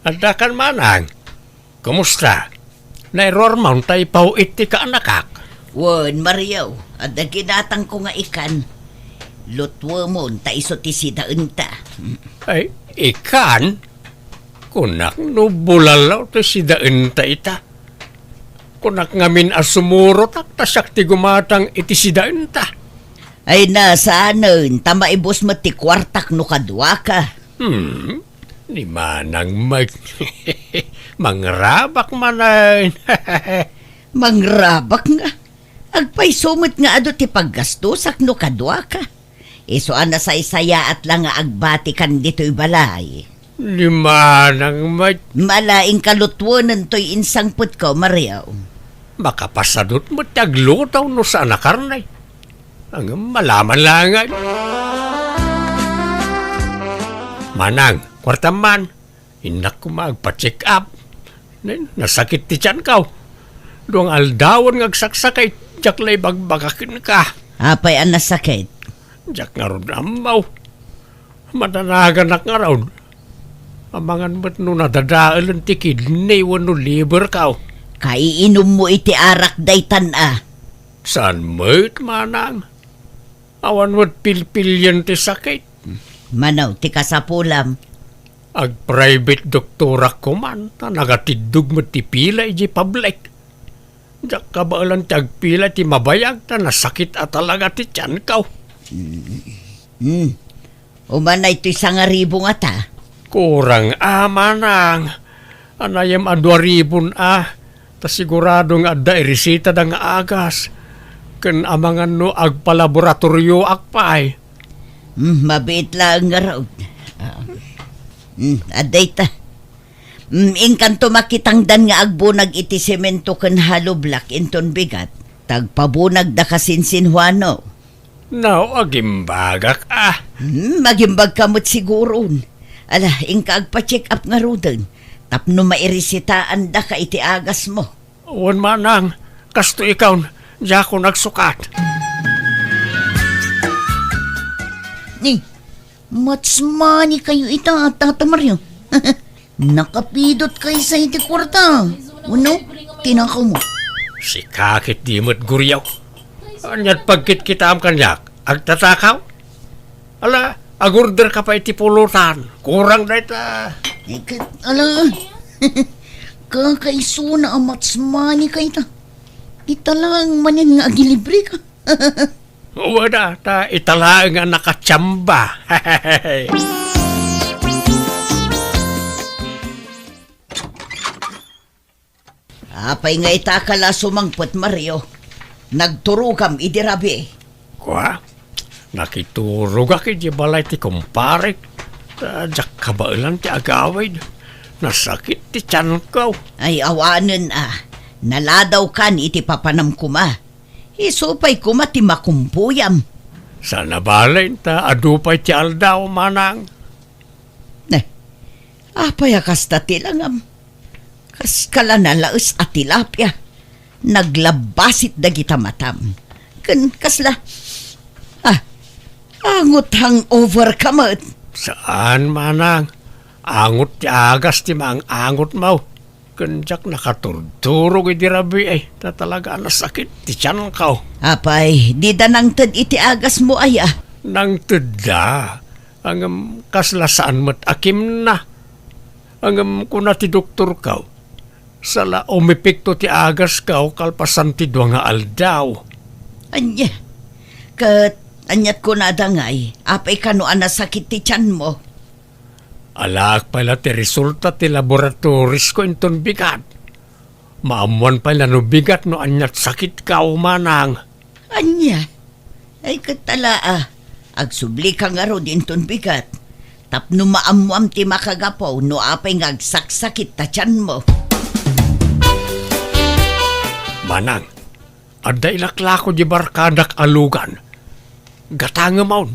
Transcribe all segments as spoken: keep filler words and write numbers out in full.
Adda kan, manang. Kumusta? Nairuar man ta ipaw-it ti kaanakak. Wen, Mario, adda ginatangko nga ikan. Lutuemon ta isu ti sidaenta. Ay, ikan? Kunak no bulalaw ti sidaenta ita. Kunak ngamin a sumurotak ta siak ti gumatang iti sidaenta. Ay, na, saanen, ta maibus met ti kuartak no kaduaka. Hmm, ni Manang Mike. Mangrabak manen. Mangrabak nga. Agpayso met nga adu ti paggastosak no kaduaka. Isu a nasaysayaat la nga agbatikan ditoy balay. Ni Manang Mike. Mala, inka lutuenen toy insangpetko, Mario. Makapasadut met ti agluto no saan a karne. Ngem malaman la ngay. Manang, kuartam man. Innak koma agpa-check up. Nen, nasakit ti tianko. Dua nga aldawen nga agsaksakit, diak la ibagbagak kenka. Apay a nasakit? Diak ngarud ammo. Madanaganak ngarud. Amangan met no nadadaelen ti kidney wenno liverko. Kaiinummo iti arak daytan a. Saan met, manang? Awan met pilpilian ti sakit. Mano ti kasapulam? Ag-private doktorak koman, ta nagatiddog met ti pila iti public. Diak kabaelan ti agpila ti mabayag, ta nasakit a talaga ti tianko. Hmm. Umanay toy sangaribu ngata? Kurang a, manang. Anayem a dua ribun a, ta sigurado nga adda iresita da nga agas. Ken amangan no agpalaboratorioak pay. Hmm, mabiit laeng ngarud. Ah. Hmm, adda ita. Hmm, inkanto makitangdan nga agbunag iti semento ken hollow block inton bigat. Tagpabunag da kasinsinhuano. No, agimbagak a. Hmm, agimbagka met siguron. Ala, inka agpa-check up ngaruden. Tapno mairesitaandaka iti agasmo. Wen manang, kastoy ikon, diakon agsukat. Ni, much money kayo ita, Tata Mario. Nakapidot kayo sa iti kwarta. Uno, tinakaw mo. Sika ket di met guriaw. Aniat pagkitkitaam kaniak? Agtatakaw? Ala, agorder ka pa iti pulutan. Kurang dayta. Iket, ala. Kakaisuna a much money kayta. Ita lang manen nga agilibre ka. Wada, ta ita laeng a nakachamba. Apay nga ita ka la sumangpet, Mario? Nagturogam idi rabii. Kua? Nakiturogak iti balay ti kumparek. Ta diak kabaelan ti agawid. Nasakit ti tianko. Ay, awanen a. Naladawkan iti papanam koma. Isu pay koma ti makumpuyam. Saan a bale, ta adu pay ti aldaw, manang. Ne, apay a kasta ti langam? Kas kala nalaes a tilapia, naglabbasit dagita matam. Ken kasla, ah, angot hangover ka met. Saan, manang. Angot ti agas ti maang-angotmo. Ken diak nakaturturog idi rabii, ta talaga a nasakit ti tianko. Apay, dida nangted iti agasmo aya? Nangtedda. Ngem kasla saan met a kimna. Ngem kuna ti doktorko, sala umepekto ti agasko kalpasan ti dua nga aldaw. Ania? Ket aniat kunada ngay, apay kano a nasakit ti tianmo? Alaak pay la ti resulta ti laboratorisko inton bigat. Maammoan pay la no bigat no aniat sakitko, manang. Ania? Ay, ket ala a. Agsublika ngarud inton bigat. Tapno maammoam ti makagapu no apay nga agsaksakit ta tianmo. Manang, adda ilaklako di barkadak a lugan. Gatangemon.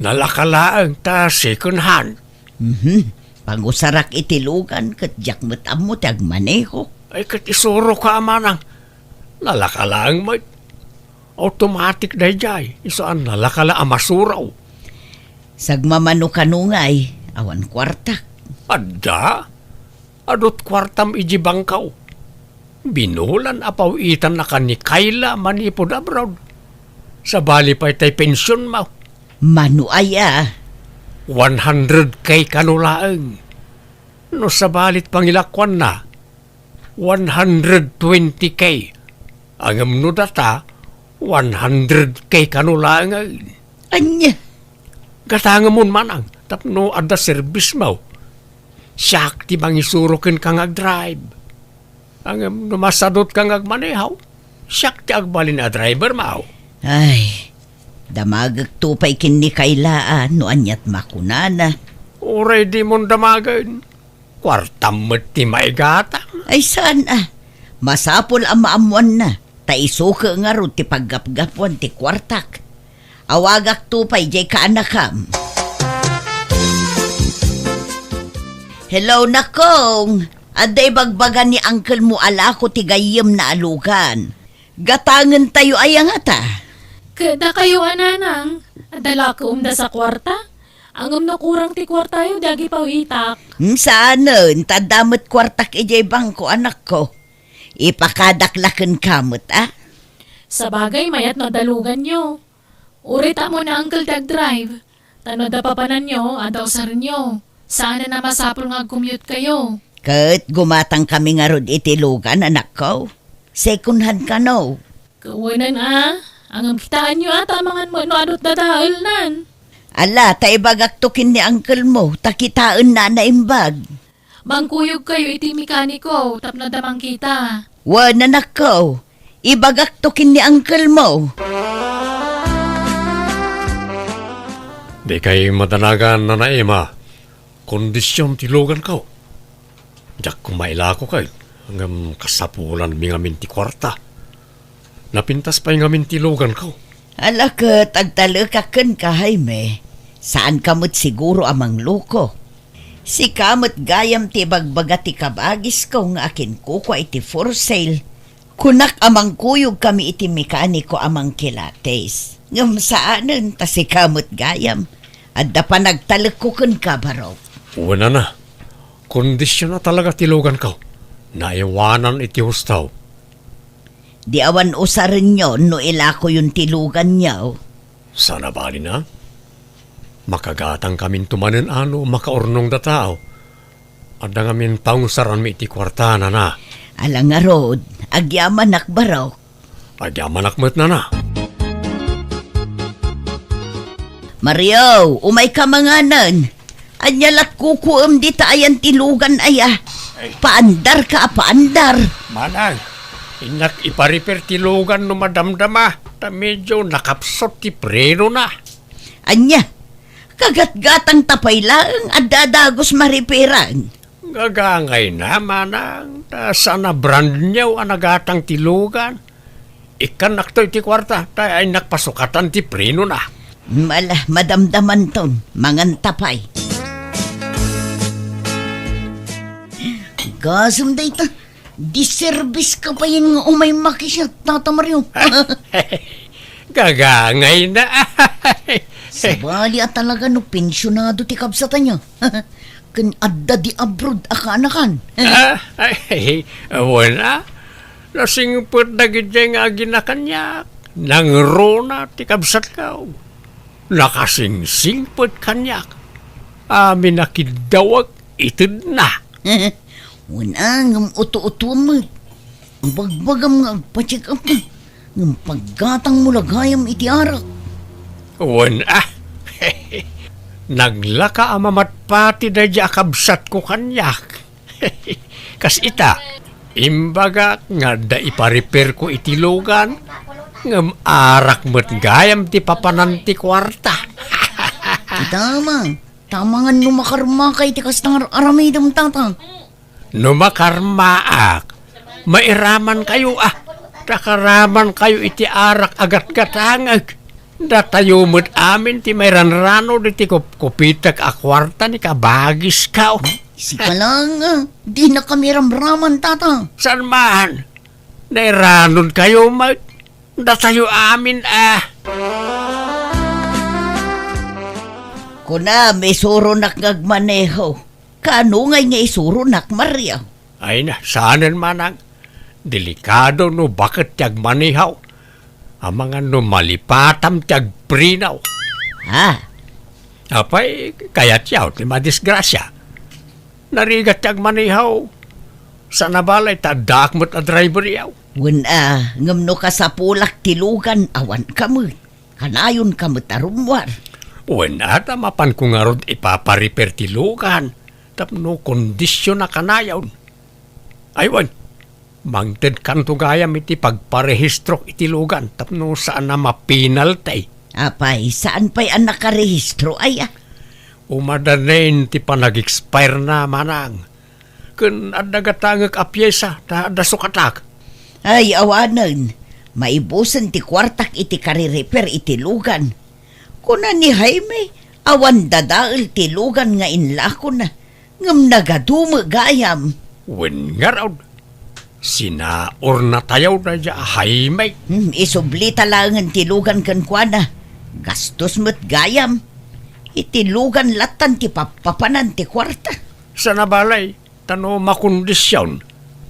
Nalaka laeng ta second hand. Mhm. Pangusarak iti lugan ket diak met ammo ti agmaneho. Ay, ket isuroka a manang. Nalaka laeng met. Automatic daydiay. Isu a nalaka la a masuro. Sagmamano kano ngay, awan kuartak. Adda? Adut kuartam iti bangko. Binulan a pawitanna ken ni Kayla manipud abroad. Sabali pay tay pensionmo. Mano aya? One hundred K kano laeng. No sabalit pangilakuanna, one hundred twenty K. Ngem no data, one hundred K kano laeng. Ania? Gatangemon manang tapno adda serbismo. Siak ti mangisuro kenka nga agdrive. Ngem no masadutka nga agmaneho, siak ti agbalin a drivermo. Ay, damagekto pay ken ni Kayla a no aniat makunana. Uray dimon damagen. Kuartam met ti maigatang. Ay saan a. Masapul a maammoanna, ta isuke ngarud ti paggapgapuan ti kuartak. Awagakto pay diay kaanakam. Hello, Nakong. Adda ibagbaga ni uncle mo a lako ti gayyemna a lugan. Gatangentayo aya ngata? Ket dakayo a nanang, adda lakoemda sa kuarta? Ngem no kurang ti kuartayo, di agipawitak. Hmm, saanen, ta adda met kuartak idiay bangko, anakko. Ipakadak la kenka met, a? Sabagay, mayat no adda luganyo. Uray ta ammo ni uncle ti agdrive. Ta no adda papananyo, adda usarenyo. Saanen a masapul nga agcommute-kayo. Ket gumatangkami ngarud iti lugan, anakko. Second hand kano. Kawanan a, ngem kitaenyo a, ta amangan met no adut dadaelnan. Ala, ta ibagakto ken ni uncle mo, ta kitaenna a naimbag. Mangkuyogkayo iti mekaniko tapno adda mangkita. Wen, anakko, ibagakto ken ni uncle mo. Dikay madanagan, Nana Emma. Kondision ti luganko. Diak koma ilako ket, ngem kasapulanmi ngamin ti kuarta. Napintas pay ngamin ti luganko. Ala ket agtalekak kenka, Jaime. Saanka met siguro a mangloko. Sika met gayam ti ibagbaga ti kabagisko nga akinkukua iti for sale. Kunak a mangkuyogkami iti mekaniko a mangkilates. Ngem saanen ta sika met gayam. Adda panagtalekko kenka, Barok. Wen, Nana. Kondision a talaga ti luganko. Naiwanan iti husto. Di awan usarenyo no ilakoyon ti luganyo. Saan a balin a. Makagatangkaminto manen a no makaurnongda tao. Adda ngamin paungsaranmi iti kuarta, Nana. Ala ngarud, agyamanak, Barok. Agyamanak met, Nana. Mario, umayka manganen. Ania la kukuem dita ayan ti lugan aya? Ay. Paandarka a paandar. Manang, innak iparepair ti lugan no madamdama, ta medyo nakapsut ti prenona. Ania? Kagatgatangta pay laeng, adda a dagus marepairan. Gagangayna, manang, ta saan a brand new a nagatang ti lugan. Ikkannakto iti kuarta, ta innak pasukatan ti prenona. Ala, madamdamanton, manganta pay. Gasem dayta, diserbiska pay nga umay makisiat, Tata Mario. Gagangayna. Sabali a talaga no pensionado ti kabsatna. Ken adda di abroad a kaanakan. Ah, ay, wen a. Nasingpet dagidiay nga agina kaniak. Nangruna ti kabsatko. Nakasingsingpet kaniak. Amin a kiddawek itedna. Wen a, ngem uto-utom met. Ibagbagam nga agpa-check up ka, ngem paggatangmo la gayam iti arak. Wen a. Naglaka a mamatpati daydiay a kabsatko kaniak. Kas ita, imbagak nga adda iparepairko iti lugan, ngem arak met gayam ti papanan ti kuarta. Tama, tamangan no makarmaka iti kasta nga ar-aramidem, Tata. No makarmaak, mairamankayo a, ta karamankayo iti arak a gatgatangek. Datayo met amin ti mairanrano diti kupkupitek a kuarta ni kabagisko. Sika lang, ah, dinakami ramraman, Tata. Saan man, nairanonkayo met. Datayo amin a. Kunam, isuronak nga agmaneho. Kaano ngay nga isuronak, Mario? Ay na, saanen, manang. Delikado no baket ti agmanihaw. Amangan no malipatam ti agprinaw. Ha? Apay, kayatyaw ti madisgrasya. Narigat ti agmanihaw. Saan a balay ta addaak met a driveryaw. Wen a, ngem no kasapulak ti lugan, awanka met. Kanayonka met a rummuar. Wen a, ta mapanko ngarud ipapariper ti lugan tapno kondisyon a kanayon. Ay wen, mangtedkanto gayam iti pagparehistrok iti lugan tapno saan a mapinalti. Apay, saan pay a nakarehistro, aya? Umadanen ti panag-expire na, manang. Ken adda gatangek a piesa ta adda sukatak. Ay, awanen. Maibusen ti kuartak iti karireper iti lugan. Kuna ni Jaime, awan dadael ti lugan nga inlakona, ngem nagadu met gayam. Wen ngarud, sinaurnatayo daydiay a Jaime. Hmm, isublita laengen ti lugan kenkuana. Gastos met gayam. Iti lugan lattan ti pappapanan ti kuarta. Saan a balay, ta no makondisyon,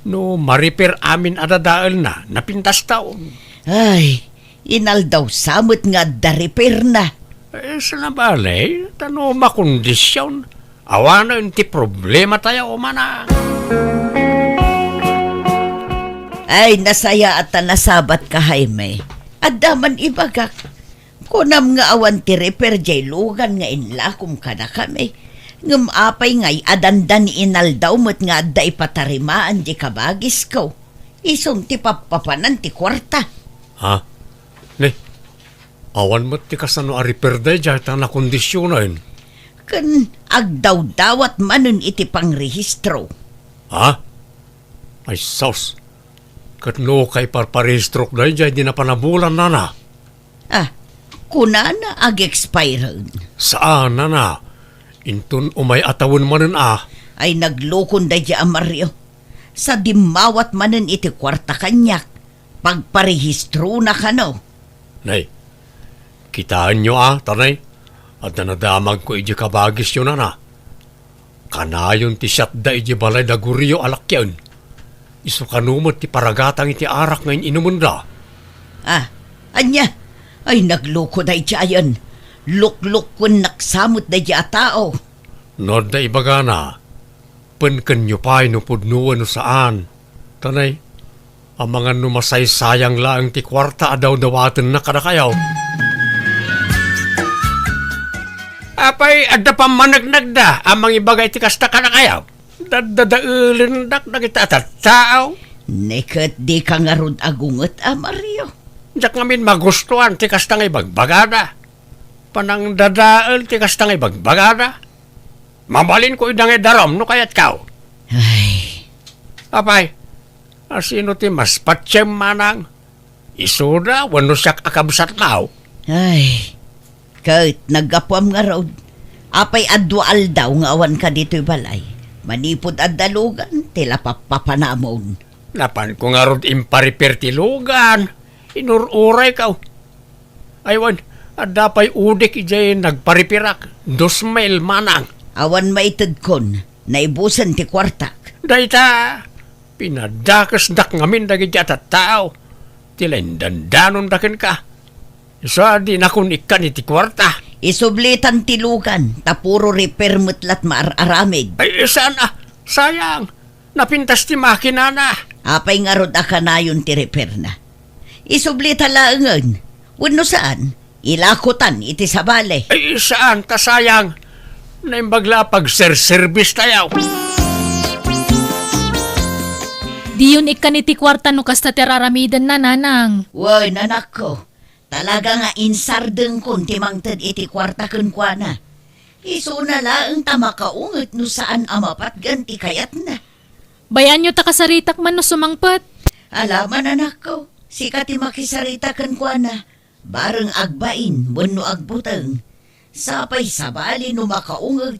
no mariper amin a dadaelna, napintastaon. Ay, inaldaw sa met nga adda repairna. Eh, saan a balay, ta no makondisyon, awanen ti problematayo, manang. Ay, nasayaat ta nasabatka, Jaime. Adda man ibagak. Kunam nga awan ti repair diay lugan nga inlakom kadakami. Ngem apay ngay a dandani inaldaw met nga adda ipatarimaan diay kabagisko? Isun ti pappapanan ti kuarta. Ha? Ne, awan met ti kasano a repair daydiay ta nakondisyonen. Ken agdawdawat manen iti pangrehistro. Ha? Ay sus! Ket no kaiparparehistrok daydiay, di napanabulan, nana. Ah, kunana ag-expire. Saan, nana. Inton umay a tawen manen a. Ay, naglukon daydiay a Mario. Sa dimmawat manen iti kuarta kaniak, pagparehistrona kano. Nay, kitaenyo a, tanay, adda nadamagko idiay kabagisyo, nana. Kanayon ti siatda idiay balay da Gurio a lakien. Isu kano met ti paragatang iti arak nga in-inumenda. Ah, ania? Ay, nagluko daydiayen. Luklukkuennak sa met daydiay a tao. No adda ibagana, penkenyo pay no pudno wenno saan. Tanay, amangan no masaysayang laeng ti kuarta a dawdawatenna kadakayo. Apay, adda pammaneknekda a mangibaga iti kasta kadakayo? Daddadaelendak dagiti a tattao. Ne ket dika ngarud agunget a Mario. Diak ngamin magustuan ti kasta nga ibagbagada. Panangdadael ti kasta nga ibagbagada. Mabalinko ida nga idarum no kayatko. Ay. Apay, asino ti mas patiem, manang? Isuda wenno siak a kabsatmo? Ay, ket naggapuam ngarud. Apay a dua aldaw nga awanka ditoy balay? Manipud adda lugan ti lapappapanamon. Napanko ngarud imparipir ti lugan. Inur-urayko. Ay wen, adda pay udik idiay nagparipirak. Dos mil, manang. Awan maitedkon, naibusen ti kuartak. Dayta, pinadakesdak ngamin dagiti a tattao ti laindandanonda kenka. Isu a dinakon ikkan iti kuarta. Isublitan ti lugan, ta puro repair met lat maar-aramid. Ay, saan a, sayang. Napintas ti makinana. Apay ngarud a kanayon ti repairna? Isublita laengen. Wenno saan, ilakotan iti sabali. Ay, saan, ta sayang. Naimbag la a pagserserbistayo. Diyon ikkan iti kuarta no kasta ti ar-aramidenna, nanang. Wen, anakko. Talaga nga insardengkon ti mangted iti kuarta kenkuana. Isuna laeng ta makaunget no saan a mapatgan ti kayatna. Bayaanyo ta kasaritak man no sumangpet. Alaman, anakko, sika ti makisarita kenkuana. Bareng agbain wenno agbuteng. Sapay sabali no makaunget.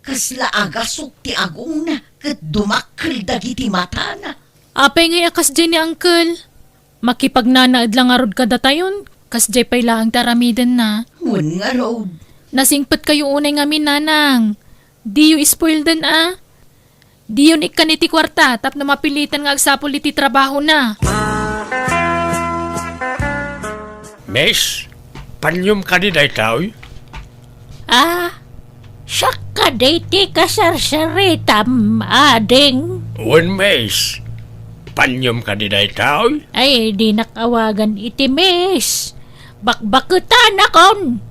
Kasla agasok ti agongna ket dumakkel dagiti matana. Apay ngay a kasdiay ni Uncle? Makipagnanaed la ngarud kadatayon, kasdiay pay laeng ti aramidenna. Wen ngarud. Nasingpetkayo unay ngamin, nanang. Diyo spoilden a. Diyon ikkan iti kuarta tapno mapilitan nga agsapul iti trabahona. Miss, panyom kadi daytoy? Ah, siak kadi ti kasarsaritam, ading? Wen, miss. Panyom kadi daytoy? Ay, dinak awagan iti miss. Bakbaketanakon.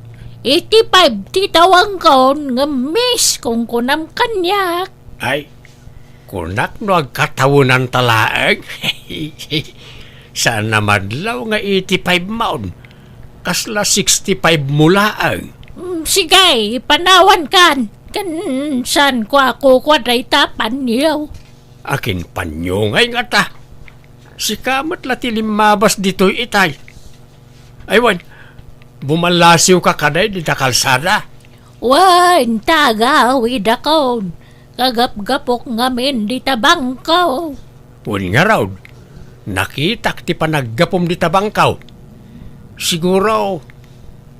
Iti five ti tawangkon, ngem miss, kunkunam kaniak. Ay, kunak no agkatawenanta laeng. Saan a madlaw nga eighty-five maon. Kasla sixty-five mo laeng. Mm, sige, panawankan. Ken saan ko a kukua dayta panyo? Akin panyo ngay ngata? Sika met la ti limmabas ditoy itay. Ay wen, bumallasiwka kadi dita kalsada? Wen, tagawidakon. Kagapgapok ngamin dita bangko. Wen ngarud, nakitak ti panaggapum dita bangko. Siguro,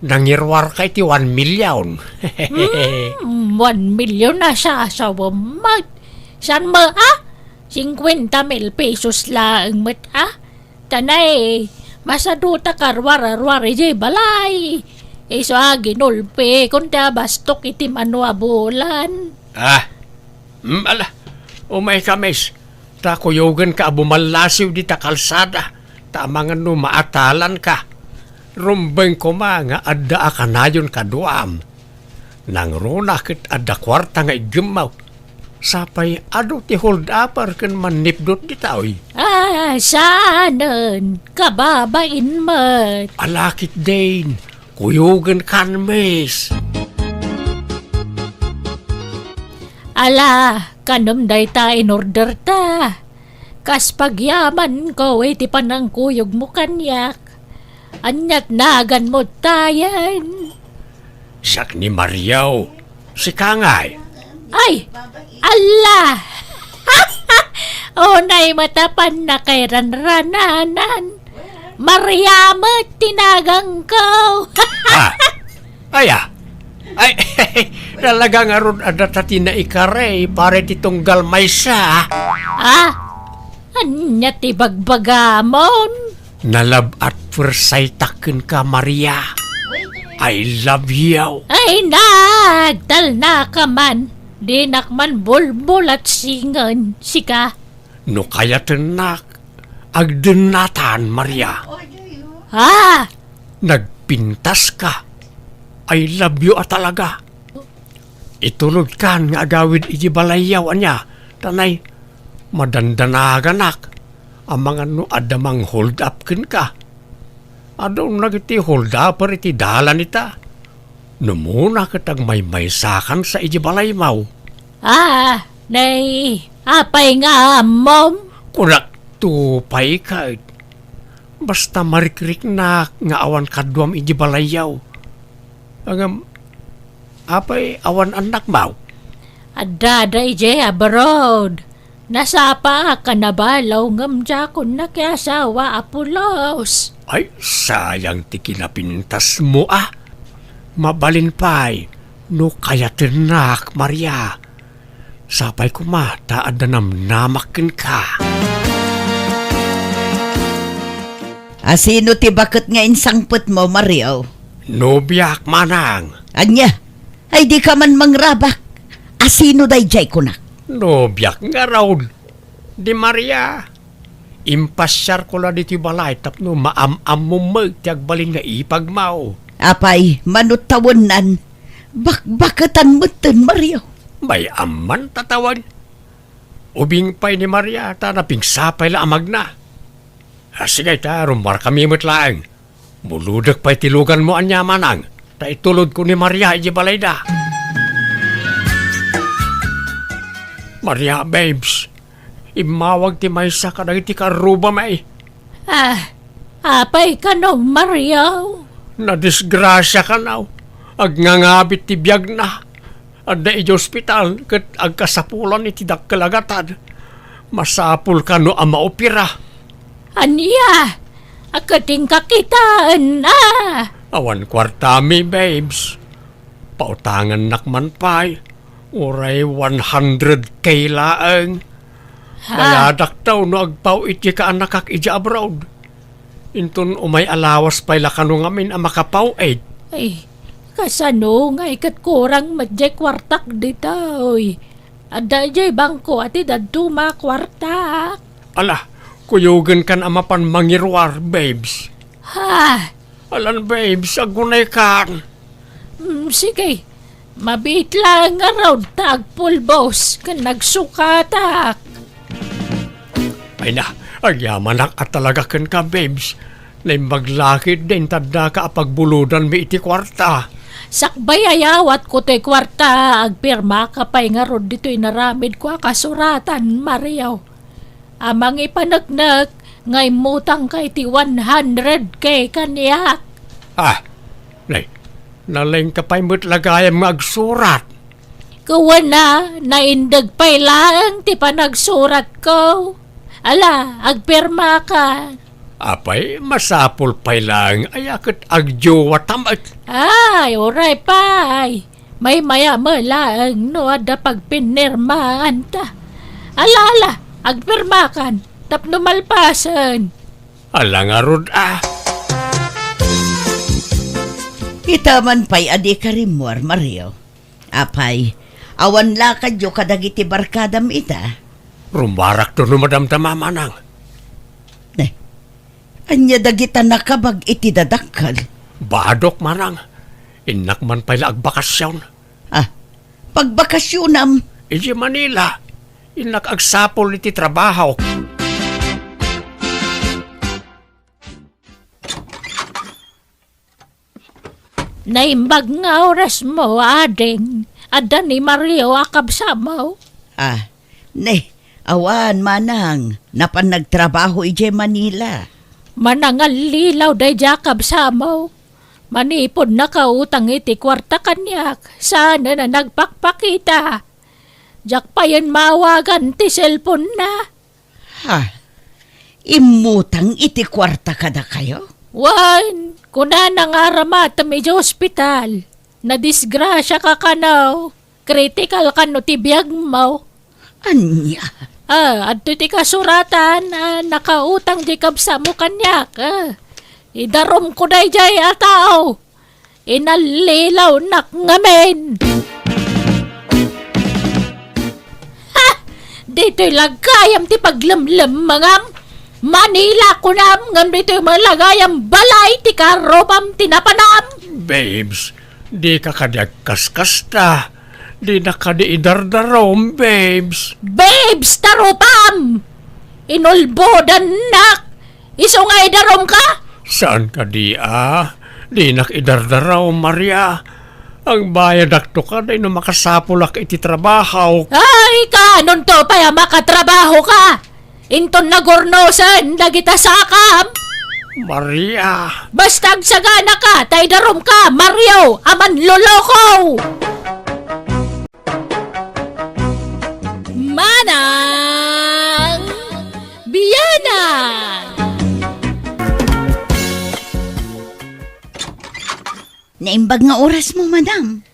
nangiruarka iti one million. Hmm, one million a sasawem met. Saan mo, ah? Singkuenta mil pesos laeng met, ah? Tanay, masadutak a ruar-ruar idiay balay. Isu a ginulpikon ti abastok iti mano a bulan. Ah, mm, ala, umayka, miss, ta kuyogenka a bumallasiw dita kalsada, ta amangan no maatalanka. Rumbeng koma nga adda a kanayon kaduam. Nangruna ket adda kuarta nga iggemmo. Sapay adu ti hold-upper ken mannipdot ditoy. Ah, saanen, kababain met. Ala ketdin, kuyogenkan, miss. Ala, kanem dayta in order ta. Kas pagyamanko iti panangkuyogmo kaniak. Ania't naganmo tayen? Siak ni Mario. Sika ngay? Ay, alla! Unay met a pannakairanrananan. Maria met ti naganko. Ah, aya? Ay, talaga ngarud adda ta ti naikari para iti tunggal maysa. Ah? Ania ti bagbagamon? Nalab-at puersaytak kenka, Maria. I love you. Ay, nagtalnaka man. Dinak man bulbulat singen, sika. No kayatennak, agdennatan, Maria. Ah! Nagpintaska. I love you a talaga. Itulodkan nga agawid iti balayyo, ania, ta nay, madandanaganak, amangan no adda mang-hold up kenka. Adun dagiti hold upper iti dalan ita. Numuna ket agmaymaysakansa iti balaymo. Ah, nay, apay nga ammom? Kunakto pay ket, basta marikriknak nga awan kaduam iti balayyo. Ngem, apay awan annakmo? Adda daydiay abroad. Nasapaak a nabalo ngem diakon nakiasawa a pulos. Ay, sayang ti kinapintasmo a. Mabalin pay no kayatennak, Maria. Sapay koma ta adda namnamak kenka. A sino ti baket nga insangpetmo, Mario? Nobiak, manang. Ania? Ay, dika man mangrabak. A sino daydiay kunak? Nobiak ngarud. Di Maria. Impasiarko la ditoy balay tapno maam-ammom met ti agbalin nga ipagmo. Apay, mano tawennan, bakbaketan metten, Mario. Bay-am man ta tawen. Ubing pay ni Maria ta napingsapay la a magna. Ah, sige ta, rummuarkami met laeng. Mulodek pay ti luganmo ania, manang, ta itulodko ni Maria iti balayda. Maria, babes, immawag ti maysa kadagiti karrubami. Ah, apay kano, Mario? Nadisgrasia kano. Agngangabit ti biagna. Adda iti ospital ket agkasapulan iti dakkel a gatad. Masapul kano a maopera. Ania? A ket inka kitaen a? Awan kuartami, babes. Pautangannak man pay. Uray one hundred K laeng. Ha? Bayadakto no agpaw iti kaanakak idiay abroad. Inton umay alawas pay la kano ngamin a makapaw-ed. Ay, kasano ngay ket kurang met diay kuartak ditoy? Adda idiay bangko a ti dadduma a kuartak. Ala, kuyogenkan a mapan mangiruar, babes. Ha? Alan, babes, agunaykan. Mm, sige. Mabiit laeng ngarud ta agpulbos ken nagsukatak. Ay na, agyamanak a talaga kenka, babes. Naimbag la ketdi inton addaka a pagbulodanmi iti kuarta. Sakbay a yawatko toy kuarta, agpirmaka pay ngarud ditoy inaramidko a kasuratan, Mario. A mangipaneknek nga immutangka iti one hundred K kaniak. Ah, nay, nalingka pay met la gayam nga agsurat. Kuana, naindeg pay laeng ti panagsuratko. Ala, agpirmaka. Apay, masapul pay laeng aya ket agdiwata met. Ay, uray pay. Maymaya met laeng no adda pagpinirmaanta. Ala, ala, agpirmakan tapno malpasen. Ala ngarud a. Ita man pay a dika rimmuar, Mario. Apay, awan lakadyo kadagiti barkadam ita? Rummuarakto no madamdama, manang. Ne, ania dagita nakabag iti dadakkel? Badok, manang. Innak man pay la agbakasyon. Ah, pagbakasyonam? Idiay Manila. Innak agsapul iti trabaho. Naimbag nga orasmo, ading. Adda ni Mario a kabsatmo? Ah, ne, awan, manang. Napan nagtrabaho idiay Manila. Manangallilaw daydiay a kabsatmo. Manipud nakautang iti kuarta kaniak, saanen a nagpakpakita. Diak payen maawagan ti cellphone-na. Ha? Immutang iti kuarta kadakayo? Wen, kunana nga aramatem idiay ospital. Nadisgrasiaka kano. Kritikal kano ti biagmo. Ania? Ah, adtoy ti kasuratan a nakautang diay kabsatmo kaniak. Ah, idarumko daydiay a tao. Inallilawnak ngamin. Ha! Ditoy la gayam ti paglemlemmengam. Manila kunam ngem ditoy met la gayam balay ti karupam ti napanam. Babes, dika kadi agkaskasta. Dina kadi idardarum, babes. Babes, tarupam! Inulbodannak! Isu nga idarumka? Saan kadi a? Dinak idardarum, Maria. Agbayadakto kadi no makasapulak iti trabaho. Ay, kaanonto pay a makatrabahoka? Inton nagurnosen dagita sakam? Maria. Basta agsaganaka, ta idarumka, Mario, a manloloko! Manang Bianang! Naimbag nga orasmo, madam.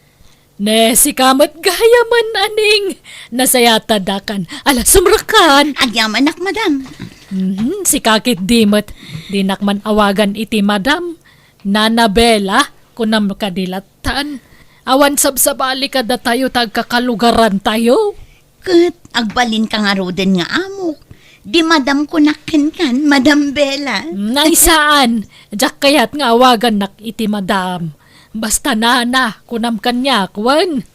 Ne, sika met gayamen, aning. Nasayaat ta addakan. Ala, sumrekkan. Agyamanak, madam. Mhm, sika ketdi met. Dinak man awagan iti madam. Nana Bella, kunam kadi lattan. Awan sabsabali kadatayo ta agkakalugarantayo. Ket agbalinka ngaruden nga amok. Di madam kunak kenkan, Madam Bella. Nay, saan. Diak kayat nga awagannak iti madam. Basta nana, kunam kaniak, wen.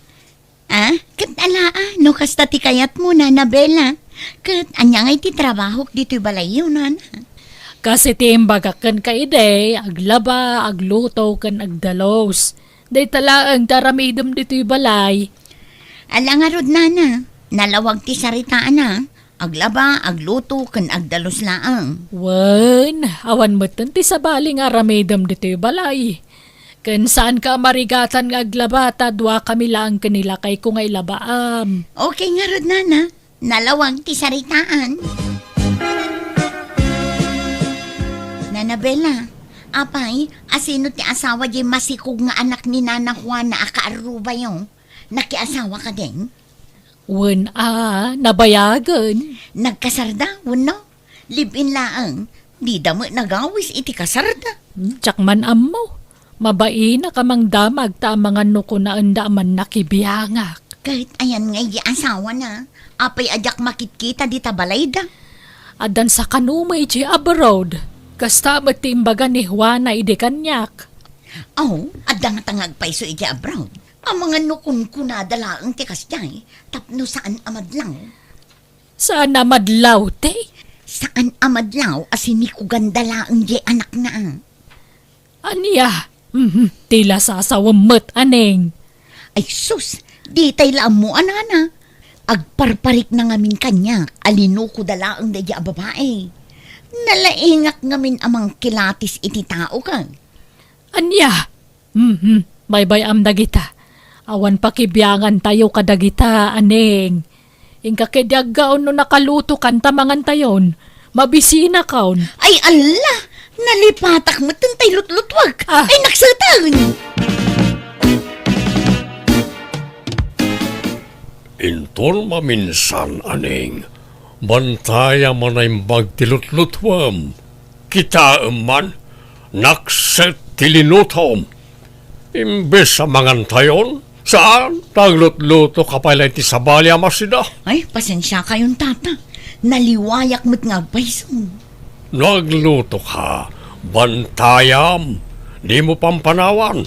Ah, ket ala a, no kasta ti kayatmo, Nana Bella. Ket ania ngay ti trabahok ditoy balayyo, Nana? Kas iti imbagak kenka idi, aglaba, agluto, ken agdalus. Dayta laeng ti aramidem ditoy balay. Ala ngarud, Nana, nalawag ti saritaana. Aglaba, agluto, ken agdalus laeng. Wen, awan metten ti sabali nga aramidem ditoy balay. Ken saanka a marigatan nga aglaba ta duakami laeng ken ni lakayko nga ilabaam. Okay ngarud, Nana. Nalawag ti saritaan. Nana Bella, apay, asino ti asawa diay masikog nga anak ni Nana Juana a kaarrubayo? Nakiasawa ka din? Wen a, nabayagen. Nagkasarda, wenno? Live-in laeng. Dida met nagawis iti kasarda. Hmm, diak man ammo. Mabainak a mangdamag ta amangan no kunaenda a mannakibiangak. Ket ayan nga idi asawana, apay a diak makitkita dita balayda? Addan sakano met iti abroad. Kasta met ti imbaga ni Juana idi kaniak. Aw, adda ngata nga agpayso iti abroad. Amangan no kunkunada laeng ti kasdiay, tapno saan a madlaw. Saan a madlaw, te? Saan a madlaw a sinikuganda laeng diay anakna. Ania? Mhm, ti la sasawem met, Aneng. Ay sus, ditay la ammo a nana. Agparparikna ngamin kaniak a linukoda laeng daydiay a babai. Nalaingak ngamin a mangkilatis iti tao, ken. Ania? Mhm, baybay-am dagita. Awan pakibiangantayo kadagita, Aneng. Inka ketdi aggaon no nakalutokan ta mangantayon. Mabisinakon. Ay, alla! Nalipatak met tay lutlutuak. Ah. Ay, nakseten! Inton maminsan, Aneng, bantayam a naimbag ti lutlutuem. Kitaem man, nakset ti linutom. Imbes a mangantayon, saan, naglutlutoka pay la iti sabali a masida. Ay, pasensiakayon, tata. Naliwayak met nga agpayso. No aglutoka, bantayam, dimo pampanawan.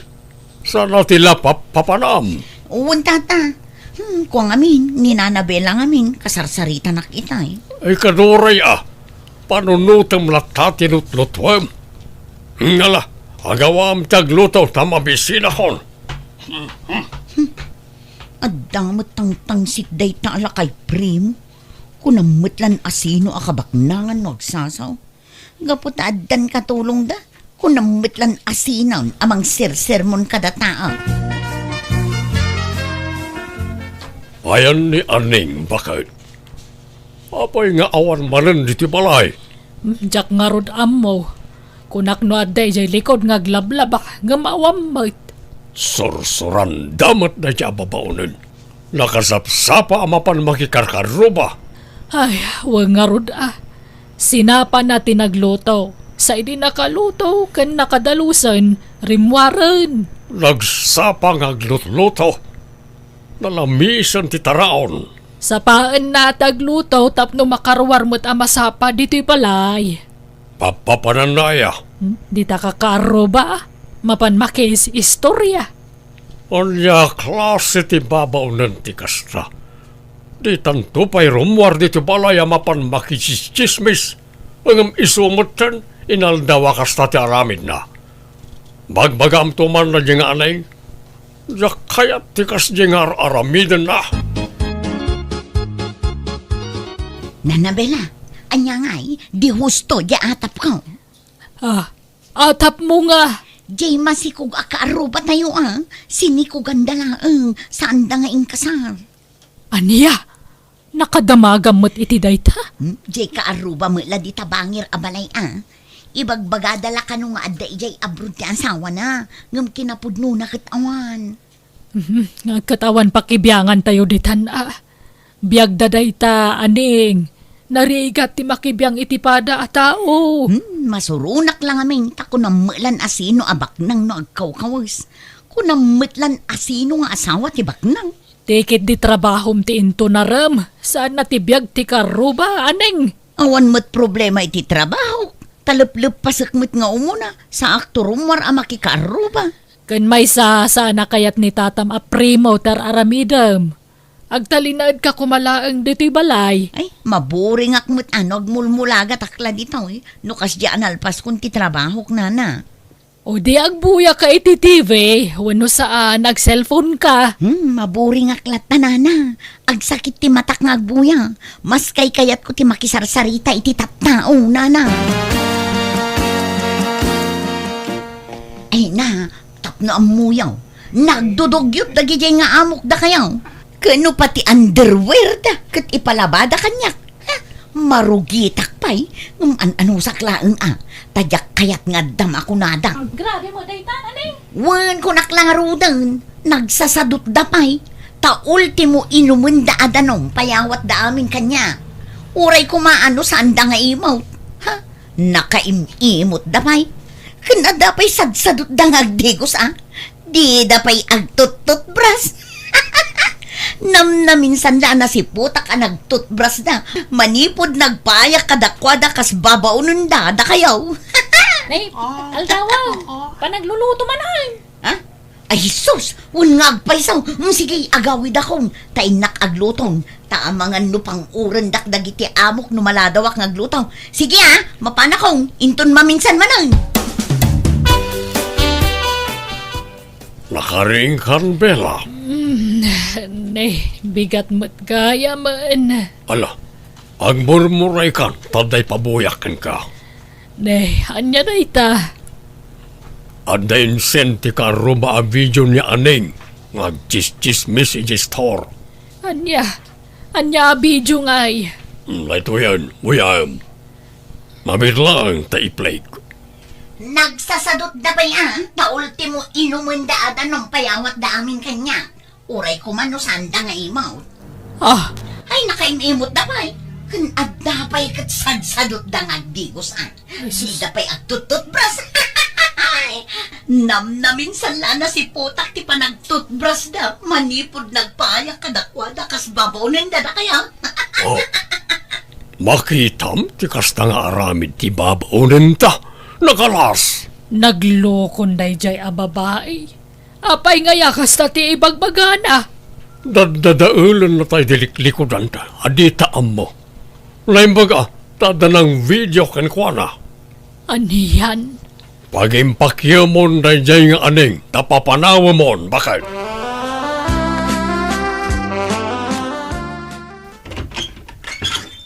Saan a ti la pap-, papanam? Wen, tata. Hmm, kua ngamin, ni Nana Bella ngamin, kasarsaritanak itay. Ay, kaduray a, panunutem latta ti lutlutuem. Ngala, agawam ti agluto ta mabisinakon. Adda met tangtangsit dayta a lakay, Primo. Kunam met lan asino a kabaknangan no agsasaw. Gapu ta addan katulongda, kunam met lan asinon a mangsersermon kadata. Ayan ni Aneng baket. Apay nga awan manen ditoy balay? Hmm, diak ngarud ammo. Kunak no adda idiay likod nga aglablaba, ngem awan met. Sursuranda met dayta a babaonen. Nakasapsapa a mapan makikarkaruba. Ay, wen ngarud a. Sinapana ti nagluto. Sa idi nakaluto ken nakadalusen, rimmuaren. Nagsapa nga aglutluto. Nalamisen ti taraon. Sapaenna ti agluto tapno makaruar met a masapa ditoy balay. Papapananna aya? Hmm? Dita kakaruba, mapan makiis-istorya. Ania klase ti babaonen ti kasta? Ditanto pay rummuar ditoy balay a mapan makitsismis. Ngem isu metten, inaldaw a kasta ti aramidna. Bagbagaamto man daydiay nga Aneng, diak kayat ti kasdiay nga ar-aramidenna. Nana Bella, ania ngay, di husto diay atapko? Ah, atapmo nga? Diay masikog a kaarrubatayo a, sinikoganda laeng, saanda nga inkasar. Ania? Nakadamagam met iti dayta? Hmm? Diay kaarruba met la dita bangir a balay a. Ibagbagada la kano nga adda idiay abroad ti asawana, ngem kinapudnona ket awan. Mhm, ket awan pakibiangantayo ditan a. Biagda dayta, Aneng. Narigat ti makibiang iti pada a tao. Hmm, masuronak la ngamin, ta kunam met lan asino a baknang no agkawkawes. Kunam met lan asino nga asawa ti baknang. Ti ketdi trabahom ti intunarem, saanna ti biag ti kaarruba, Aneng. Awan met problema iti trabahok. Talepleppasek met nga umuna, saakto rummuar a makikaarruba. Ken maysa, saan a kayat ni tatam a Primo ti ar-aramidem. Agtalinaedka koma laeng ditoy balay. Ay, maburingak met a no agmulmulagatak la ditoy, no kasdiay a nalpaskon ti trabahok, nana. O di agbuyaka iti T V, wenno saan, ag-cellphone ka. Hmm, maburingak latta, nana. Agsakit ti matak nga agbuya. Mas kaykayatko ti makisarsarita iti tattao, nana. Ay na, tapno ammoyo, nagdudugyot dagidiay nga amok dakayo. Ken no pati underwear da, ket ipalabada kaniak. Ha? Marugitak pay, ngem an-anusak laeng a, ta diak kayat nga addam a kunada. Agrabe mo dayta, Aneng. Wen, kunak la ngaruden, nagsasadutda pay. Ta ultimo inumenda a danum payawatda amin kaniak. Uray koma no saanda nga imut. Ha? Nakaim-imutda pay. Ken adda pay sadsadutda nga agdigos a. Dida pay agtuttutbras. Namnaminsan la a nasiputak a nagtutbrasda. Manipud nagpayak kadakuada kas babaonenda dakayo. Nay, aldawa, panagluluto man ay. Ha? Ay, Jesus! Wen nga agpayso! Mm, sige, agawidakon, ta innak agluton. Ta amangan no pang-urendak dagiti amok no maladawak nga agluto. Sige, a, mapanakon, inton maminsan manen. Nakariingkan, Bella? Mm, ne, bigat met gayamen. Ala, agmurmuraykan, ta adda ipabuyak kenka. Ne, ania dayta? Adda insend ti kaarruba a video ni Aneng nga agchischismis idiay store. Ania? Ania a video ngay? Hmm, daytoyen, uyaem. Mabiit laeng ta i-play. Nagsasadutda pay a, ta ultimo inumenda a danum payawatda amin kaniak. Uray koma no saanda nga imut. Ah. Ay, nakaim-imutda pay. Ken adda pay ket sadsadutda nga agdigos a. Ay, sus. Dida pay agtuttutbras. Ay, namnaminsan la a nasiputak ti panagtutbrasda manipud nagpayak kadakuada kas babaonenda dakayo. Oh. Makitam ti kasta nga aramid ti babaonenta. Nakalas. Naglokon daydiay a babai. Apay ngay a kasta ti ibagbagana? Daddadaelenna tay di liklikudanta a dita ammo. Naimbag a, ta adda nang video kenkuana. Anian? Pagimpakiemon daydiay nga Aneng ta papanawemon, baket.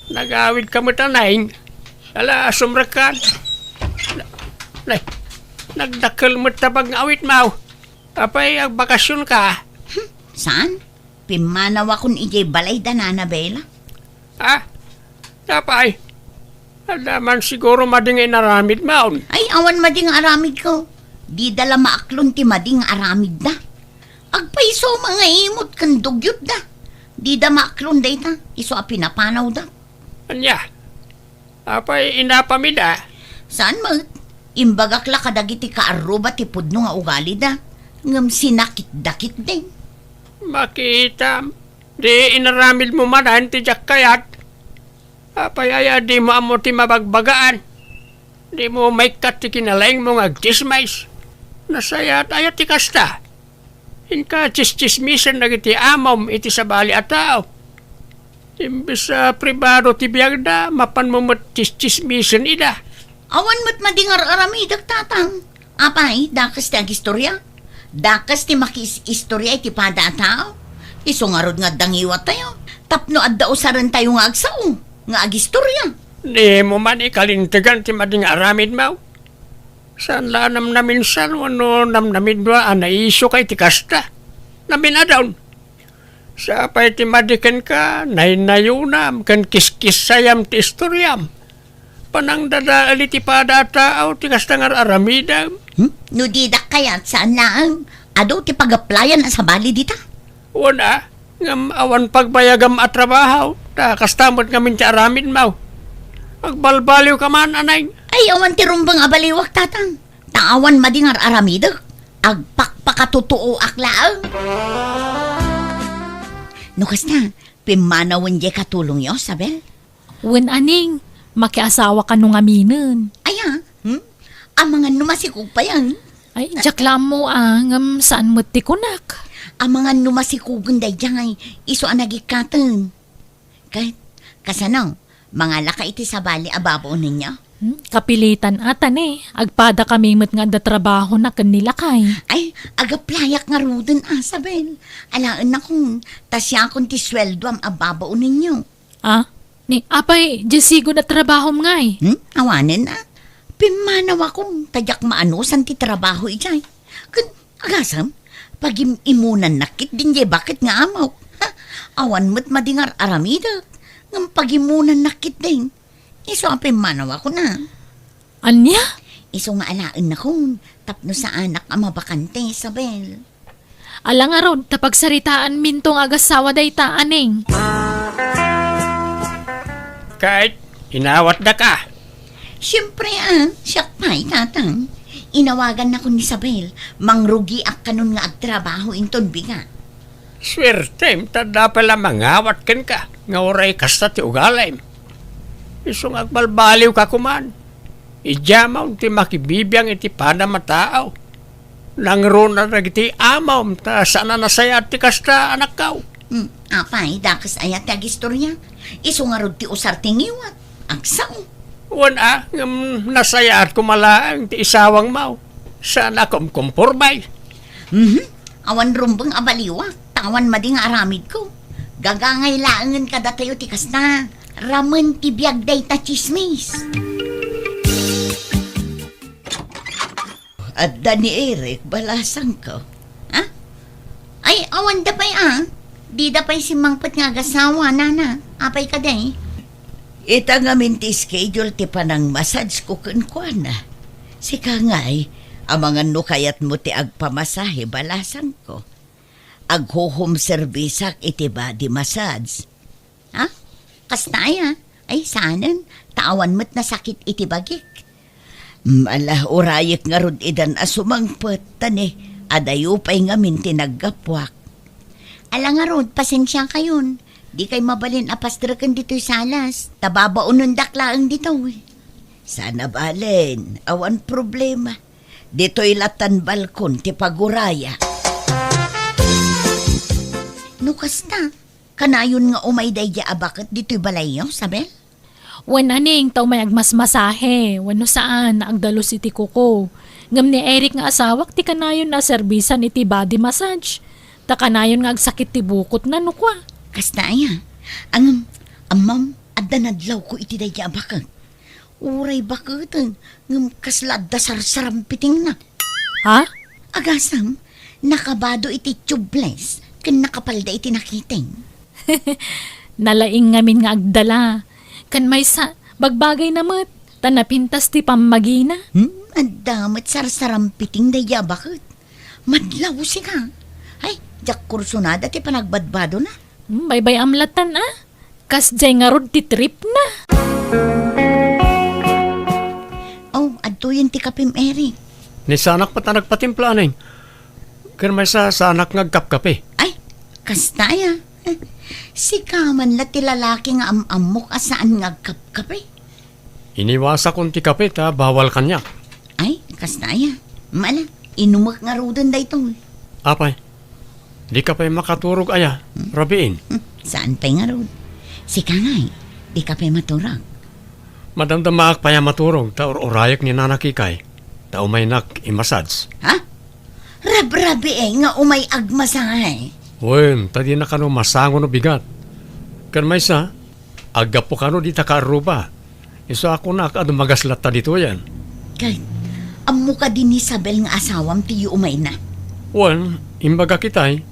Nagawidka met, Aneng? Ala, sumrekkan. Na-, nay, nagdakkel met ta pag-awitmo. Apay, agbakasionka? Hmm, saan? Pimmanawakon idiay balay da Nana Bella. Ah, apay, adda man siguro madi nga inaramidmon. Ay, awan madi nga aramidko. Dida la maaklon ti madi nga aramidda. Agpayso nga imut ken dugyotda. Dida maaklon dayta, isu a pinapanawda. Ania? Apay, inapam ida? Saan met? Imbagak la kadagiti kaarruba ti pudno nga ugalida, ngem sinakitda ketdi. Makitam, di inaramidmo manen ti diak kayat. Apay aya dimo ammo ti mabagbagaan? Dimo maikkat ti kinalaingmo nga agtsismis? Nasayaat aya ti kasta? Inka tsistsismisen dagiti amom iti sabali a tao. Imbes a pribado ti biagda, mapanmo met tsistsismisen ida. Awan met madi nga ar-aramidek, Tatang. Apay, dakes ti agistoria? Dakes ti makiis-istoria iti pada a tao? Isu ngarud nga adda ngiwattayo tapno adda usarentayo nga agsao nga agistoria. Dimo man ikalintegan ti madi nga aramidmo. Saan la a namnaminsan wenno namnamidmo a naiisu ka iti kasta. Naminadon. Sapay ti madi kenka, naynayonam ken kiskissayam ti istoriam. Panangdadael iti pada a tao ti kasta nga ar-aramidem. Hmm? No didak kayat, saan laeng. Adu ti pagaplayan a sabali dita. Wen a, ngem awan pagbayagam a trabaho, ta kasta met ngamin ti aramidmo. Agbalbaliwka man, Aneng. Ay, awan ti rumbeng a baliwak, Tatang. Ta awan madi nga ar-aramidek. Agpakpakatutuoak laeng. No kasta, pimmanawen diay katulongyo, Sabel? Wen, Aneng, makiasawa kano ngaminen. Aya, hmm? Amangan no masikog payen. Ay, diak la ammo, a, ngem saan met ti kunak. Amangan no masikogen daydiay, isu a nagikkaten. Ket, kasano, mangalaka iti sabali a babaonenyo? Hmm, kapilitan a ta ne, agpadakami met nga adda trabahona ken ni lakay. Ay, agaplayak ngaruden, a, Sabel. Alaennakon, ta siakon ti sueldoam a babaonenyo. A? Ni, apay, diay sigun a trabahom ngay? Hmm? Awanen a. Pimmanawakon, ta diak maanusan ti trabaho idiay. Ken, agasem, pagim-imunannak ketdin diay baket nga amok. Ha? Awan met madi nga ar-aramidek, ngem pagimmunannak ketdin. Isu a pimmanawakon a. Ania? Isu nga alaennakon, tapno saanak a mabakante, Isabel. Ala ngarud ta pagsaritaanminto nga agassawa dayta, Aneng. Ket inawatdaka. Siempre, ah, siak pay, Tatang. Inawagannakon ni Isabel, mangrugiak kanon nga agtrabaho inton bigat. Suertem, ta adda pay la mangawat kenka, nga uray kasta ti ugalim. Isu nga agbalbaliwka koman. Idiamon ti makibibiang iti padam a tao. Nangruna dagiti amom, ta saan a nasayaat ti kasta, anakko. Hmm, apay, dakes aya ti agistoria? Isu ngarud ti usar ti ngiwat. Agsao. Wen a, ngem nasayaat koma laeng ti isawangmo. Saan a kumkumporme. Mhm. Awan rumbeng a baliwak, ta awan madi nga aramidko. Gagangay laengen kadatayo ti kasta. Ramen ti biag dayta tsismis. Adda ni Eric, balasangko. Ha? Ay, awanda pay, ah. Dida pay simmangpet nga agasawa, nana. Apay kadi? Ita ngamin ti schedule ti panangmassage ko kenkuana. Sika ngay, amangan no kayatmo ti agpamasahe, balasangko. Agho-home service-ak iti body massage. Ha? Kasta aya? Ay, saanen, ta awan met nasakit iti bagik. Mm, ala, urayek ngarud idan a sumangpet, ta ni, adayo pay ngamin ti naggapuak. Ala ngarud, pasensiakayon. Dikay mabalin a pastreken ditoy salas, ta babaonendak laeng ditoy. Saan a balen, awan problema. Ditoy latan balkon ti paguraya. No kasta, kanayon nga umay daydiay a baket ditoy balayyo, Isabel? Wen, Aneng, ta umay agmasmasahe, wenno saan, agdalus iti kuko. Ngem ni Eric nga asawak ti kanayon a serbisan iti body massage. Ta kanayon nga agsakit ti bukotna, no kua. Kasta aya? Ngem, ammom, adda nadlawko iti daydiay a baket. Uray baketen, ngem kasla adda sarsarampitingna. Ha? Agasem, nakabado iti tubeless, ken nakapalda iti nakiting. Nalaing ngamin nga agdala. Ken maysa, bagbagayna met, ta napintas ti pammagina. Hmm, adda met sarsarampiting daydiay a baket. Madlaw sika. Ay, diak kursunada ti panagbadbadona. Hmm, baybay-am latan, a? Kasdiay ngarud ti tripna. Oh, adtoyen ti kapem, Eric. Ni saanak met a nagpatimpla, Aneng. Ken maysa, saanak nga agkapkape. Ay, kasta aya. Sika man la ti lalaki nga am-ammok a saan nga agkapkape. Iniwasakon ti kape ta bawal kaniak. Ay, kasta aya. Mala, inumek ngaruden daytoy. Apay, dika pay makaturog aya, Hmm? Rabiin? Hmm, saan pay ngarud? Sika ngay, dika pay maturog? Madamdamaak pay a maturog ta ur-urayek ni Nana Kikay, ta umaynak imassage. Ha? Rabrabiin nga umay agmasahe? Wen, ta dina kano masango no bigat. Ken maysa, aggapu kano dita kaarruba. Isu a kunak a dumagas latta ditoyen. Ket, ammo kadi ni Isabel nga asawam ti yuumayna? Wen, imbagak itay.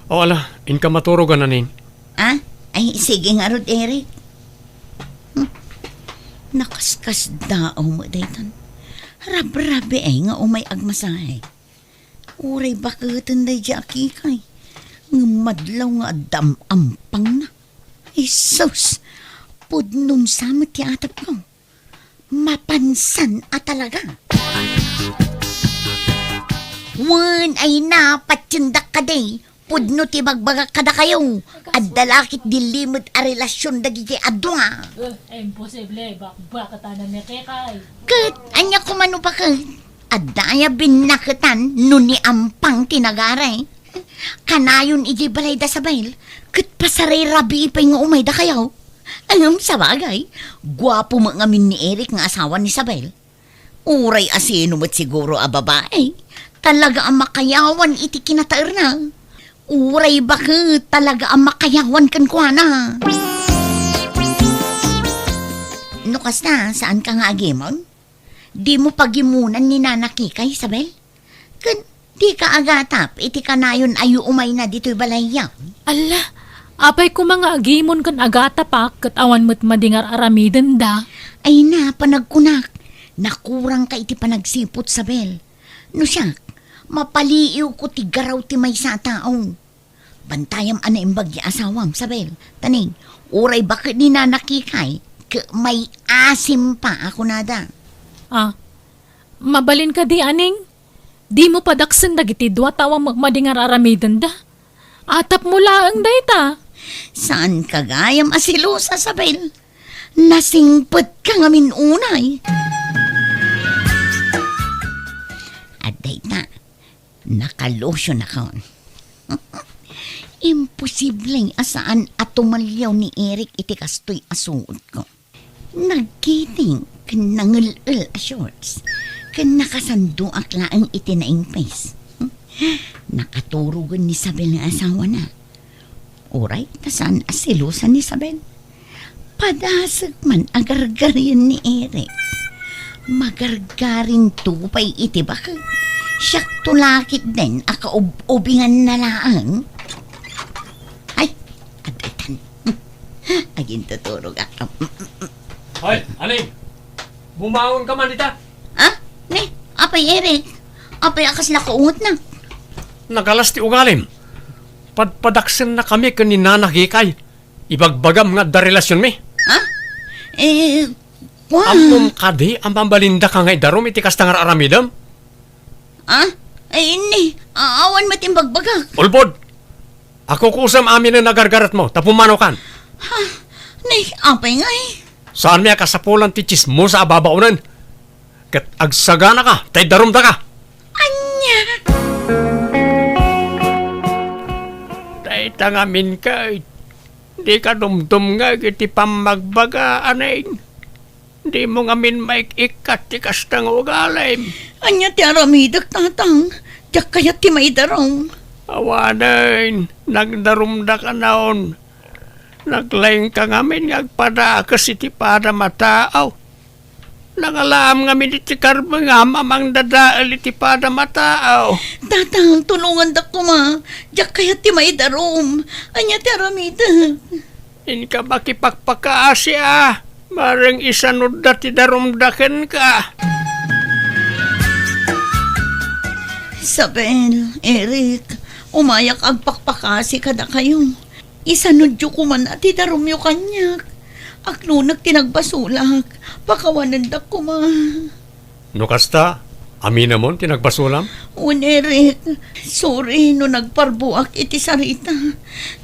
O ala, inka maturogan, Aneng. Ah? Ay, sige ngarud, Eric. Hmm. Nakaskasdaaw met daytan. Rabrabiay nga umay agmasahe. Uray baketen daydiay a Kikay. Ngem madlaw nga adda am-ampangna. Ay sus! Pudnon sa met ti atepko. Mapansan a talaga. Wen, ay na, patiendak kadi. Pudno ti bagbagak kadakayo. Adda la ketdi limmed a relasion dagiti a dua. Eh, imposible. Bakbaketanan ni Kikay. Ket ania koma no baket? Adda aya binnaketan no ni ampang ti nagari? Kanayon idiay balay da Isabel, ket pasarirabii pay nga umay dakayo. Ngem sabagay, guapo met ngamin ni Eric nga asawa ni Isabel. Uray asino met siguro a babae, talaga a makayawan iti kinataerna. Uray baket, talaga a makayawan kenkuana. No kasta, saanka nga agimon? Dimo pagimunan ni Nana Kikay, Isabel? Ken dika agatap iti kanayon a yuumayna ditoy balayyo? Alla, apay koma nga agimon ken agatapak ket awan met madi nga ar-aramidenda? Ay na, panagkunak, nakurangka iti panagsiput, Isabel. No siak, Mapaliiwko ti garaw ti maysa a tao. Bantayam a naimbag ti asawam, Sabel. Taning, uray baket ni Nana Kikay, ket maiasim pa a kunada. Ah, mabalin kadi, Aning? Dimo padaksen dagiti dua tao a madi nga ar-aramidenda? Atapmo laeng dayta. Saanka gayam a selosa, Sabel. Nasingpetka ngamin unay. Adda ita, nakalusionakon. Imposible a saan a tumalliaw ni Eric iti kastoy a suotko. Nagkiting ken nangel-el a shorts, ken nakasandoak laeng iti naingpis. Nakaturogen ni Isabel nga asawana. Uray ta saan a selosa ni Isabel. Padasek man a gargarien ni Eric. Magargarinto pay iti baket. Siakto la ketdin a kaub-ubinganna laeng. Ay, adda itan. Agintuturogak. Hoy, Aling! Bumangon ka man dita! Ah? Ni, apay Eric? Apay a kasla kaungotna? Nagalas ti ugalim. Padpadaksennakami ken ni Nana Kikay. Ibagbagam nga adda relasionmi. Ha? Eh, kuan. Ammom kadi a mabalindaka nga idarum iti kasta nga ar-aramidem? Ha? Ay, ni, a-, awan met imbagbagak. Ulbod! Akukusem aminen a gargaretmo, ta pumanokan. Ha? Ni, apay ngay? Saanmi a kasapulan ti tsismosa a babaonen. Ket agsaganaka, ta idarumdaka. Ania? Dayta ngamin ket, dika dumdumngeg iti pammagbaga, Aning. Dimo ngamin maik-ikkat ti kasta nga ugalim. Ania ti aramidek, Tatang? Diak kayat ti maidarum. Awanen, nagdarumdaka naon. Naglaingka ngamin nga agpadakes iti padam a tao. Nangalaam ngamin iti karbengam a mangdadael iti padam a tao. Tatang, tulongandak koma. Diak kayat ti maidarum. Ania ti aramidek? Inka makipakpakaasi a, bareng isanudda ti darumda kenka. Isabel, Eric, umayak agpakpakasi kadakayo. Isanudyo koman a ti darumyo kaniak. Aklonek ti nagbasolak, pakawanendak koma. No kasta, aminamon ti nagbasolam? Wen, Eric, sorry no nagparbuak iti sarita.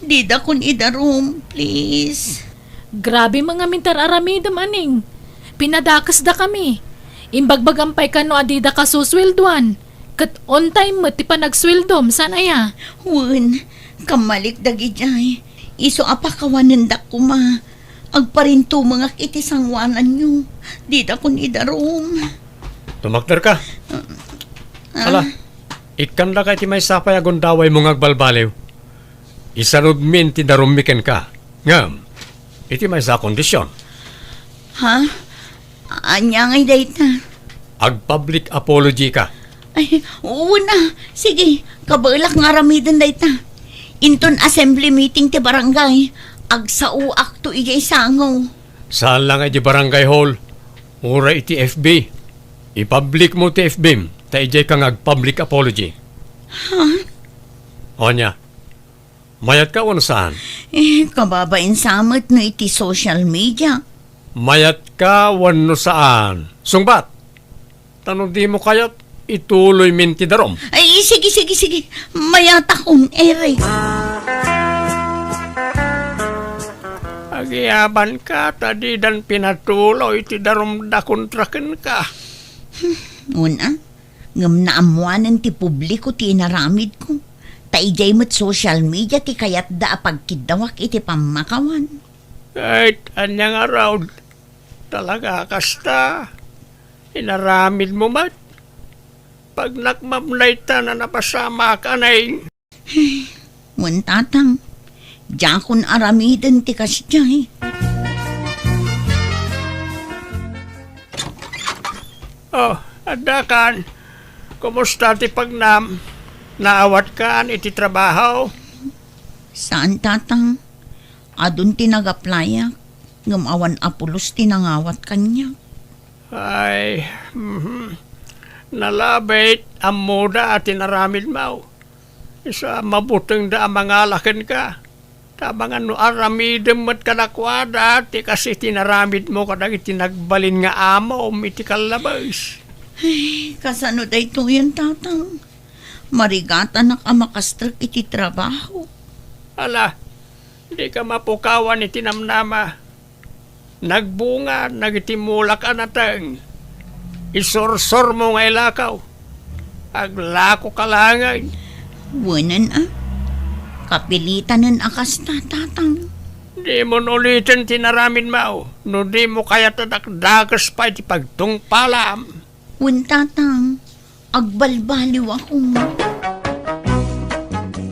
Didakon idarum, please. Grabe man ngamin ti ar-aramidem, Aning. Pinadakesdakami. Imbagbagam pay kano a didaka susueldoan. Ket on time met ti panagsueldom, saan aya? Wen, kammalik dagidiay. Isu a pakawanendak koma. Agparintumengak iti sangoananyo. Didakon idarum. Tumakderka. Ah. Ala, ikkandaka iti maysa pay a gundawaymo nga agbalbaliw. Isanudmin ti darummi kenka. Ngem, iti maysa a kondision. Ha? Ania ngay dayta? Ag-public apology ka. Ay, wen a. Sige, kabaelak nga aramiden dayta. Inton assembly meeting ti barangay, agsaoakto idiay sango. Saan la nga idiay barangay hall, uray iti F B. I-public mo ti F B-m, ta idiay ka nga ag-public apology. Ha? Ania? Mayat ka wenno saan? Eh, kababain sa met no iti social media. Mayat ka wenno saan? Sungbat! Ta no dimo kayat, ituloymin ti darum. Ay, sige, sige, sige. Mayatakon, Eric. Agiyaban ka, ta didan pinatuloy ti darum da kontra kenka. Hmm, una, ngem naammoanen ti publiko ti inaramidko. Ta idiay met social media ti kayatda a pagkiddawak iti pammakawan. Ket ania ngarud? Talaga kasta? Inaramidmo met? Pagnakmam dayta a napasamak, Aning. Wen, Tatang, diakon aramiden ti kasdiay. Oh, addakan. Kumusta ti pagnam? Naawatkan iti trabaho? Saan, Tatang. Adun ti nag-applyak, ngem awan a pulos ti nangawat kaniak. Ay, mhm. Nalabit, ammoda a tinaramidmo. Isu a mabutengda a mangala kenka. Ta amangan no aramidem met kadakuada ti kas iti naramidmo kadagiti nagbalin nga amom iti kallabes. Ay, kasano daytoyen, Tatang? Marigatanak a makastrek iti trabaho. Ala, dika mapukawan iti namnama. Nagbunga dagiti mulak a nateng. Isursurmo nga ilakaw. Aglakoka laengen. Wenen a. Kapilitanen a kasta, Tatang. Dimon uliten ti naramidmo. No dimo kayat a dakdakes pay ti pagtungpalam. Wen, Tatang. Agbalbaliwakon.